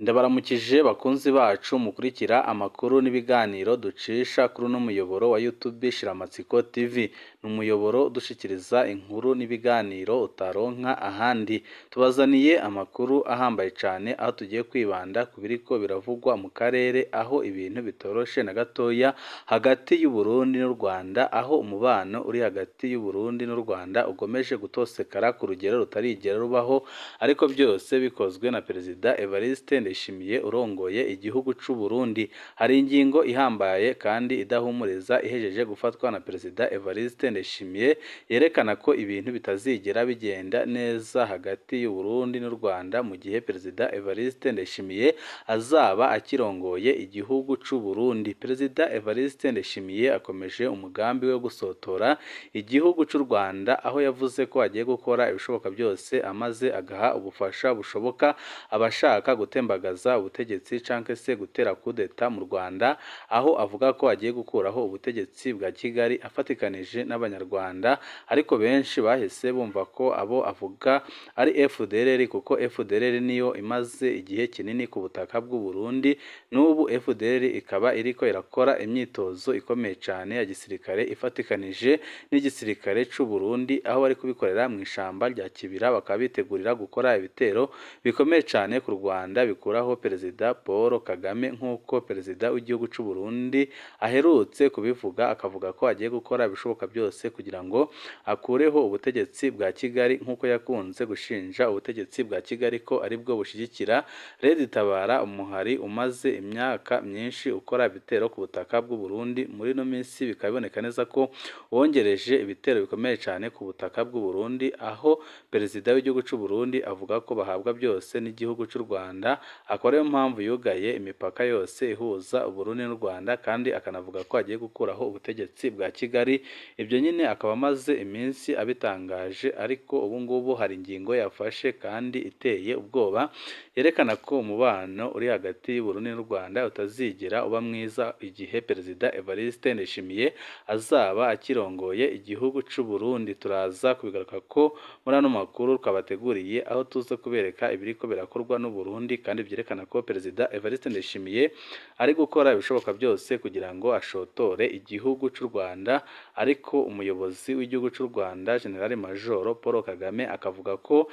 Ndabaramukije bakunzi bacu mukurikira amakuru n'ibiganiro ducisha kuri uno muyoboro wa YouTube Shiramatsiko TV. Ni umuyoboro udushikiriza inkuru n'ibiganiro utaronka ahandi. Tubazaniye amakuru ahambaye cane, aho tugiye kwibanda ku biriko biravugwa mu karere, aho ibintu bitoroshe na gatoya hagati y'u Burundi n'u Rwanda, aho umubano uri hagati y'u Burundi n'u Rwanda ukomeje gutosekara ku rugero rutarigera rubaho, ariko byose bikozwe na Perezida Evariste Ndayishimiye urongoye igihugu c'u Burundi. Hari ingingo ihambaye kandi idahumuriza ihejeje gufatwa na Perezida Evariste Ndayishimiye, yerekana ko ibintu bitazigera bigenda neza hagati y'u Burundi n'u Rwanda mu gihe Perezida Evariste Ndayishimiye azaba akirongoye igihugu c'u Burundi. Perezida Evariste Ndayishimiye akomeje umugambi we wo gusotora igihugu c'u Rwanda, aho yavuze ko agiye gukora ibishoboka byose amaze agaha ubufasha bushoboka abashaka gutembagaza ubutegetsi canke se gutera kudeta mu Rwanda, aho avuga ko agiye gukuraho ubutegetsi bwa Kigali afatikanije n'Abanyarwanda. Ariko benshi bahise bumva ko abo avuga ari FDLR, kuko FDLR niyo imaze igihe kinini ku butaka bw'u Burundi. N'ubu FDLR ikaba iriko irakora imyitozo ikomeye cane ya gisirikare ifatikanije n'igisirikare c'u Burundi, aho bari kubikorera mu ishamba rya Kibira, bakaba bitegurira gukora ibitero bikomeye cane ku Rwanda bikuraho Perezida Paul Kagame, nk'uko Perezida w'igihugu c'u Burundi aherutse kubivuga, akavuga ko agiye gukora ibishoboka byose kugira ngo akureho ubutegetsi bwa Kigali, nk'uko yakunze gushinja ubutegetsi bwa Kigali ko aribwo bushyigikira Red Tabara, umuhari umaze imyaka myinshi ukora ibitero ku butaka bw'u Burundi. Muri ino minsi bikaba biboneka neza ko wongereje ibitero bikomeye cyane ku butaka bw'u Burundi, aho Perezida w'igihugu c'u Burundi avuga ko bahabwa byose n'igihugu c'u Rwanda, akaba ariyo mpamvu yugaye imipaka yose ihuza u Burundi n'u Rwanda, kandi akanavuga ko agiye gukuraho ubutegetsi bwa Kigali. Ibyo nyine akaba amaze iminsi abitangaje, ariko ubu ngubu hari ingingo yafashe kandi iteye ubwoba, yerekana ko umubano uri hagati y'u Burundi n'u Rwanda utazigera uba mwiza igihe Perezida Evariste Ndayishimiye azaba akirongoye igihugu c'u Burundi. Turaza kubigaruka ko muri ano makuru twabateguriye, aho tuza kubereka ibiriko birakorwa n'u Burundi kandi byerekana ko Perezida Evariste Ndayishimiye ari gukora ibishoboka byose kugira ngo ashotore igihugu c'u Rwanda. Ariko umuyobozi w'igihugu c'u Rwanda, General Major Paul Kagame, akavuga ko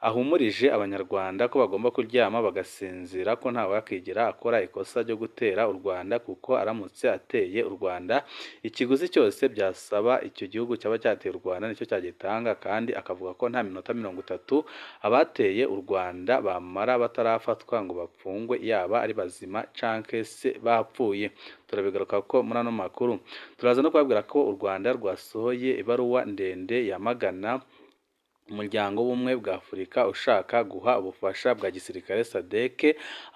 ahumurije Abanyarwanda ko bagomba kuryama bagasinzira, ko ntawakigera akora ikosa ryo gutera u Rwanda, kuko aramutse ateye u Rwanda, ikiguzi cyose byasaba icyo gihugu cyaba cyateye u Rwanda nicyo cyagitanga. Kandi akavuga ko nta minota 30 abateye u Rwanda bamara batarafatwa ngo bapfungwe, yaba ari bazima canke se bapfuye. Turabigaruka ko muri ano makuru. Turaza no kubabwira ko u Rwanda rwasohoye ibaruwa ndende yamagana Umuryango w'Ubumwe bwa Afurika ushaka guha ubufasha bwa gisirikare SADC,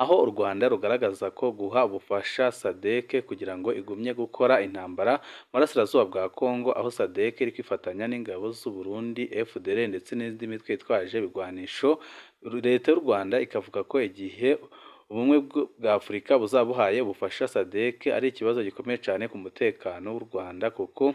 aho u Rwanda rugaragaza ko guha ubufasha SADC kugira ngo igumye gukora intambara mu burasirazuba bwa Congo, aho SADC iri kwifatanya n'ingabo z'u Burundi, FDLR ndetse n'indi mitwe yitwaje ibigwanisho. Leta y'u Rwanda ikavuga ko igihe Ubumwe bwa Afurika buzaba buhaye ubufasha SADC ari ikibazo gikomeye cyane ku mutekano w'u Rwanda, kuko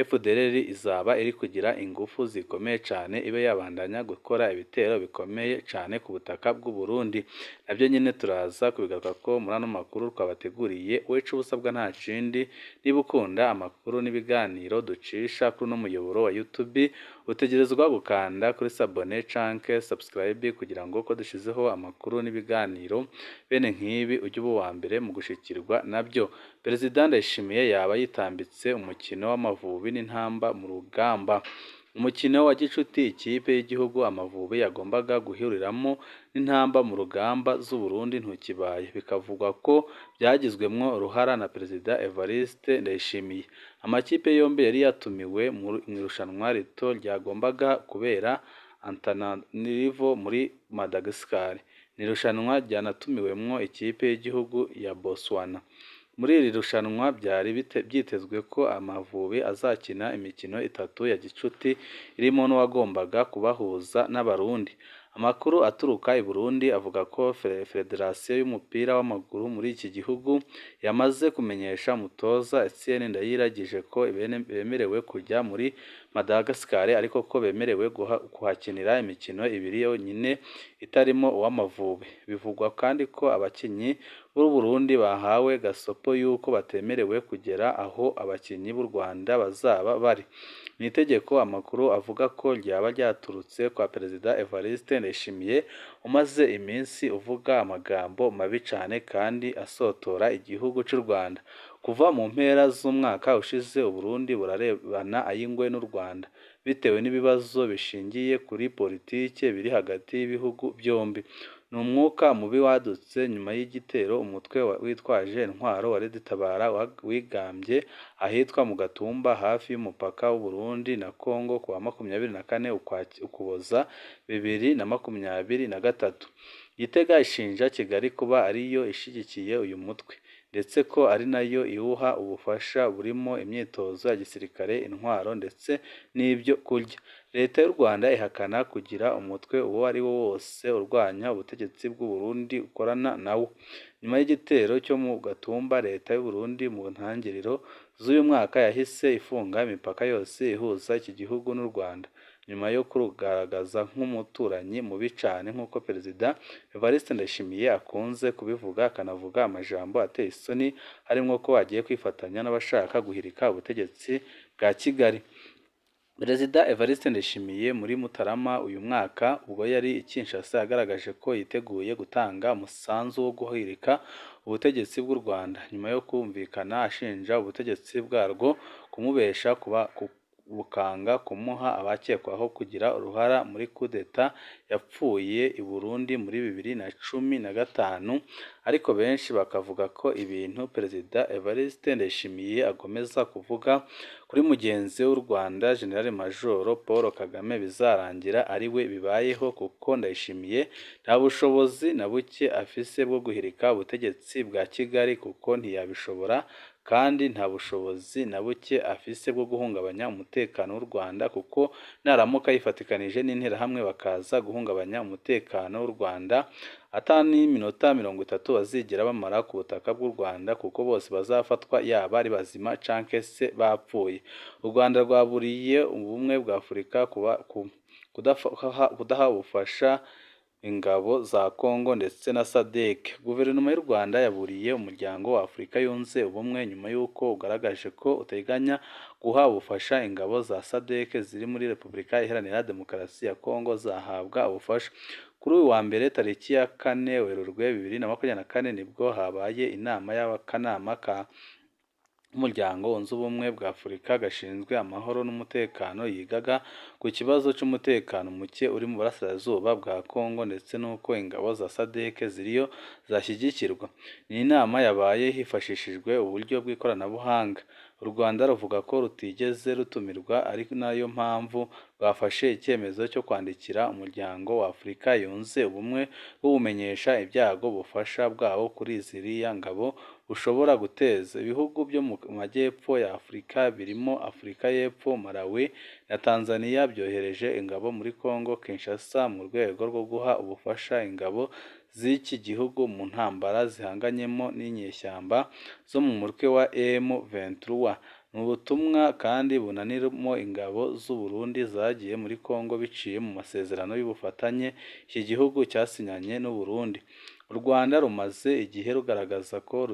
FDLR izaba iri kugira ingufu zikomeye cyane, ibe yabandanya gukora ibitero bikomeye cyane ku butaka bw'u Burundi. Nabyo nyine turaza kubigaruka ko muri ano makuru twabateguriye. Weca ubusabwa nta kindi, niba ukunda amakuru n'ibiganiro ducisha kuri uno muyoboro wa YouTube, utegerezwa gukanda kuri s'abonner canke subscribe, kugira ngo ko dushizeho amakuru n'ibiganiro bene nk'ibi ujye uba uwa mbere mu gushikirwa nabyo. Perezida Ndayishimiye yaba yitambitse umukino w'Amavubi n'Intamba mu Rugamba. Umukino wa gicuti ikipe y'igihugu Amavubi yagombaga guhuriramo n'Intamba mu Rugamba z'u Burundi ntukibaye, bikavugwa ko byagizwemwo uruhara na Perezida Evariste Ndayishimiye. Amakipe yombi yari yatumiwe mu irushanwa rito ryagombaga kubera Antananarivo muri Madagascar. Ni irushanwa ryanatumiwemwo ikipe y'igihugu ya Botswana. Muri iri rushanwa byari byitezwe ko Amavubi azakina imikino itatu ya gicuti, irimo n'uwagombaga kubahuza n'Abarundi. Amakuru aturuka i Burundi avuga ko Federasiyo y'umupira w'amaguru muri iki gihugu yamaze kumenyesha umutoza Etienne Ndayiragije ko bemerewe kujya muri Madagascar, ariko ko bemerewe kuhakinira imikino ibiri yonyine itarimo uw'Amavubi. Bivugwa kandi ko abakinyi b'u Burundi bahawe gasopo y'uko batemerewe kugera aho abakinyi b'u Rwanda bazaba bari. Ni itegeko amakuru avuga ko ryaba ryaturutse kwa Perezida Evariste Ndayishimiye, umaze iminsi uvuga amagambo mabi cane kandi asotora igihugu c'u Rwanda. Kuva mu mpera z'umwaka ushize, u Burundi burarebana ay'ingwe n'u Rwanda bitewe n'ibibazo bishingiye kuri politike biri hagati y'ibihugu byombi. Ni umwuka mubi wadutse nyuma y'igitero umutwe witwaje intwaro wa Red-Tabara wigambye ahitwa mu Gatumba hafi y'umupaka w'u Burundi na Congo kuwa 24 Ukuboza 2023. Gitega ishinja Kigali kuba ariyo ishigikiye uyu mutwe, ndetse ko ari nayo iwuha ubufasha burimo imyitozo ya gisirikare, intwaro ndetse n'ibyo kurya. Leta y'u Rwanda ihakana kugira umutwe uwo ari wo wose urwanya ubutegetsi bw'u Burundi ukorana nawo. Nyuma y'igitero cyo mu Gatumba, Leta y'u Burundi mu ntangiriro z'uyu mwaka yahise ifunga imipaka yose ihuza iki gihugu n'u Rwanda, nyuma yo kurugaragaza nk'umuturanyi mubi cane nk'uko Perezida Evariste Ndayishimiye akunze kubivuga, akanavuga amajambo ateye isoni harimwo ko agiye kwifatanya n'abashaka guhirika ubutegetsi bwa Kigali. Perezida Evariste Ndayishimiye muri Mutarama uyu mwaka ubwo yari i Kinshasa yagaragaje ko yiteguye gutanga umusanzu wo guhirika ubutegetsi bw'u Rwanda, nyuma yo kumvikana ashinja ubutegetsi bwarwo kumubesha kuba bukanga kumuha abakekwaho kugira uruhara muri kudeta yapfuye i Burundi muri 2015, ariko benshi bakavuga ko ibintu Perezida Evariste Ndayishimiye agomeza kuvuga kuri mugenzi w'u Rwanda General Major Paul Kagame bizarangira ari we bibayeho, kuko Ndayishimiye nta bushobozi na buke afise bwo guhirika ubutegetsi bwa Kigali kuko ntiyabishobora, kandi nta bushobozi na buke afise bwo guhungabanya umutekano w'u Rwanda, kuko naramuka yifatikanije n'interahamwe bakaza guhungabanya umutekano w'u Rwanda, ata n'iminota 30 bazigera bamara ku butaka bw'u Rwanda, kuko bose bazafatwa yaba ari bazima canke se bapfuye. U Rwanda rwaburiye ubumwe bwa Afurika kudaha ubufasha ingabo za Congo ndetse na SADC. Guverinoma y'u Rwanda yaburiye umuryango wa Afurika yunze ubumwe nyuma y'uko ugaragaje ko uteganya guha ubufasha ingabo za SADC ziri muri Repubulika Iharanira Demokarasi ya Congo zahabwa ubufasha. Kuri uyu wa mbere tariki ya 4 Werurwe 2024 nibwo habaye inama y'akanama ka umuryango wunze ubumwe bwa Afurika gashinzwe amahoro n'umutekano yigaga ku kibazo cy'umutekano muke uri mu burasirazuba bwa Congo ndetse n'uko ingabo za SADC ziriyo zashyigikirwa. Ni inama yabaye hifashishijwe uburyo bw'ikoranabuhanga. U Rwanda ruvuga ko rutigeze rutumirwa, ari nayo mpamvu rwafashe icyemezo cyo kwandikira umuryango wa Afurika yunze ubumwe ruwumenyesha ibyago ubufasha bwawo kuri ziriya ngabo bushobora guteza. Ibihugu byo mu majyepfo ya Afurika birimo Afurika y'Epfo, Malawi na Tanzania byohereje ingabo muri Congo Kinshasa mu rwego rwo guha ubufasha ingabo z'iki gihugu mu ntambara zihanganyemo n'inyeshyamba zo mu mutwe wa M23. Ni ubutumwa kandi bunaniramo ingabo z'u Burundi zagiye muri Congo biciye mu masezerano y'ubufatanye iki gihugu cyasinyanye n'u Burundi. U Rwanda rumaze igihe rugaragaza ko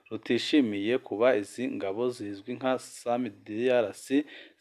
rutishimiye kuba izi ngabo zizwi nka SAMIDRC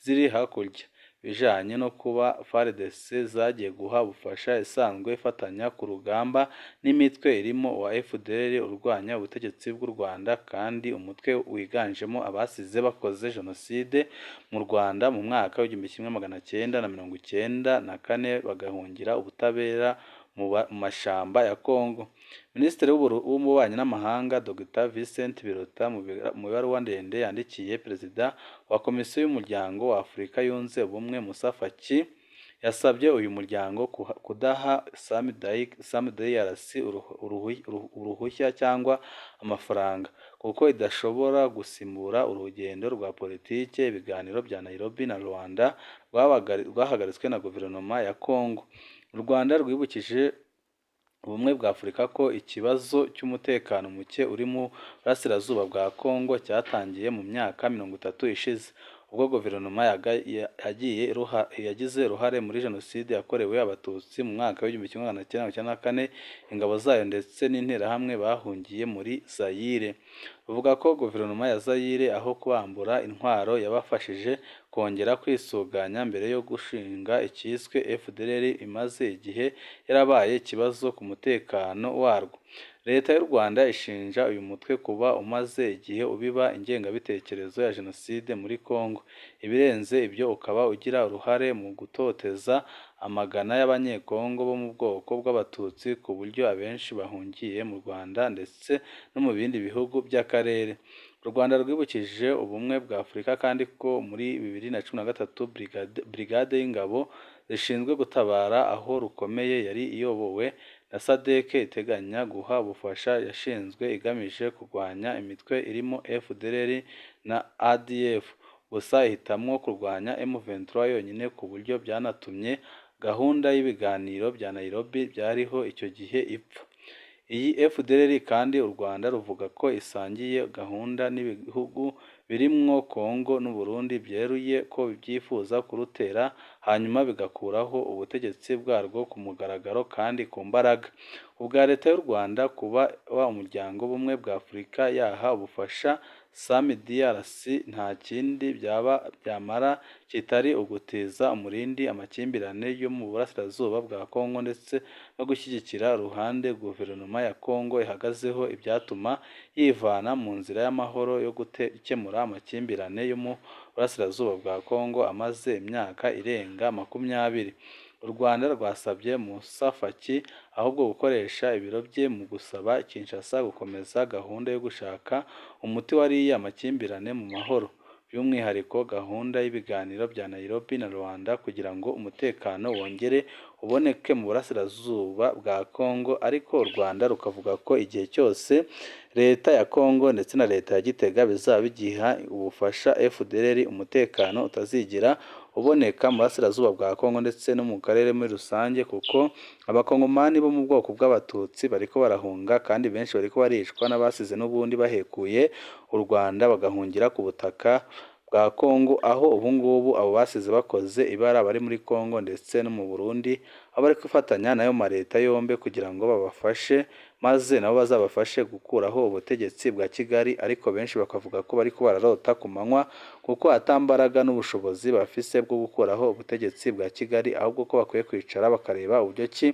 ziri hakurya, bijanye no kuba FARDC zagiye guha ubufasha isanzwe ifatanya ku rugamba n'imitwe irimo uwa FDLR urwanya ubutegetsi bw'u Rwanda, kandi umutwe wiganjemo abasize bakoze jenoside mu Rwanda mu mwaka w'1994 bagahungira ubutabera mu mashamba ya Congo. Minisitiri w'Ububanyi n'Amahanga Dr Vincent Biruta mu ibaruwa ndende yandikiye Perezida wa Komisiyo y'Umuryango wa Afurika Yunze Ubumwe Musa Faki, yasabye uyu muryango kudaha SAMIDRC uruhushya cyangwa amafaranga, kuko idashobora gusimbura urugendo rwa politike ibiganiro bya Nairobi na Rwanda rwahagaritswe na Guverinoma ya Congo. U Rwanda rwibukije Ubumwe bwa Afurika ko ikibazo cy'umutekano muke uri mu burasirazuba bwa Kongo cyatangiye mu myaka 30 ishize, ubwo guverinoma yagize uruhare muri Jenoside yakorewe Abatutsi mu mwaka w'1994, ingabo zayo ndetse n'Interahamwe bahungiye muri Zaire. Ruvuga ko guverinoma ya Zaire aho kubambura intwaro yabafashije kongera kwisuganya mbere yo gushinga icyiswe FDLR imaze igihe yarabaye ikibazo ku mutekano warwo. Leta y'u Rwanda ishinja uyu mutwe kuba umaze igihe ubiba ingengabitekerezo ya Jenoside muri Kongo, ibirenze ibyo ukaba ugira uruhare mu gutoteza amagana y'Abanyekongo bo mu bwoko bw'Abatutsi ku buryo abenshi bahungiye mu Rwanda ndetse no mu bindi bihugu by'akarere. U Rwanda rwibukije Ubumwe bwa Afurika kandi ko muri 2013 Brigade y'Ingabo zishinzwe gutabara aho rukomeye yari iyobowe na SADC iteganya guha ubufasha yashinzwe igamije kurwanya imitwe irimo FDLR na ADF, gusa ihitamwo kurwanya M23 yonyine ku buryo byanatumye gahunda y'ibiganiro bya Nairobi byariho icyo gihe ipfa. Iyi FDLR kandi u Rwanda ruvuga ko isangiye gahunda n'ibihugu birimwo Congo n'u Burundi byeruye ko byifuza kurutera hanyuma bigakuraho ubutegetsi bwarwo ku mugaragaro kandi ku mbaraga. Ubwa Leta y'u Rwanda kuba Umuryango w'Ubumwe bwa Afurika yaha ubufasha SAMIDRC nta kindi byaba byamara kitari ugutiza umurindi amakimbirane yo mu burasirazuba bwa Kongo ndetse no gushyigikira uruhande guverinoma ya Kongo ihagazeho ibyatuma yivana mu nzira y'amahoro yo gukemura amakimbirane yo mu burasirazuba bwa Kongo amaze imyaka irenga 20. U Rwanda rwasabye Moussa Faki ahubwo gukoresha ibiro bye mu gusaba Kinshasa gukomeza gahunda yo gushaka umuti w'ariya makimbirane mu mahoro, by'umwihariko gahunda y'ibiganiro bya Nairobi na Luanda kugira ngo umutekano wongere uboneke mu burasirazuba bwa Kongo, ariko u Rwanda rukavuga ko igihe cyose Leta ya Kongo ndetse na Leta ya Gitega bizaba bigiha ubufasha FDLR umutekano utazigera uboneka mu burasirazuba bwa Kongo ndetse no mu karere muri rusange, kuko Abakongomani bo mu bwoko bw'Abatutsi bariko barahunga kandi benshi bariko baricwa n'abasize n'ubundi bahekuye u Rwanda bagahungira ku butaka bwa Kongo, aho ubungubu abo basize bakoze ibara bari muri Kongo ndetse no mu Burundi, aho bari kwifatanya n'ayo maleta yombi kugira ngo babafashe maze nabo bazabafashe gukuraho ubutegetsi bwa Kigali, ariko benshi bakavuga ko bariko bararota ku manywa kuko ata mbaraga n'ubushobozi bafise bwo gukuraho ubutegetsi bwa Kigali, ahubwo ko bakwiye kwicara bakareba uburyo ki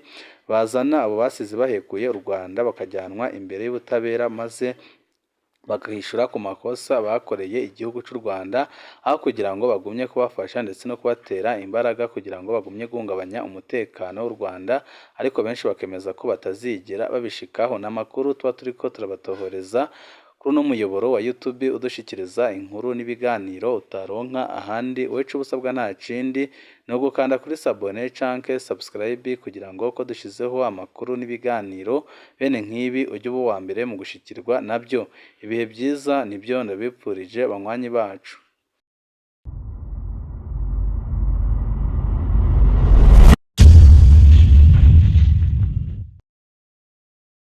bazana abo basize bahekuye u Rwanda bakajyanwa imbere y'ubutabera maze bakishyura ku makosa bakoreye igihugu cy'u Rwanda, aho kugira ngo bagumye kubafasha ndetse no kubatera imbaraga kugira ngo bagumye guhungabanya umutekano w'u Rwanda, ariko benshi bakemeza ko batazigera babishikaho. Ni amakuru tuba turiko turabatohoreza kuri uno muyoboro wa YouTube udushikiriza inkuru n'ibiganiro utaronka ahandi. Wowe ico usabwa nta kindi ni ugukanda kuri s'abonner canke subscribe kugira ngo ko dushizeho amakuru n'ibiganiro bene nk'ibi ujye uba uwa mbere mu gushikirwa nabyo. Ibihe byiza nibyo ndabipfurije banywanyi bacu.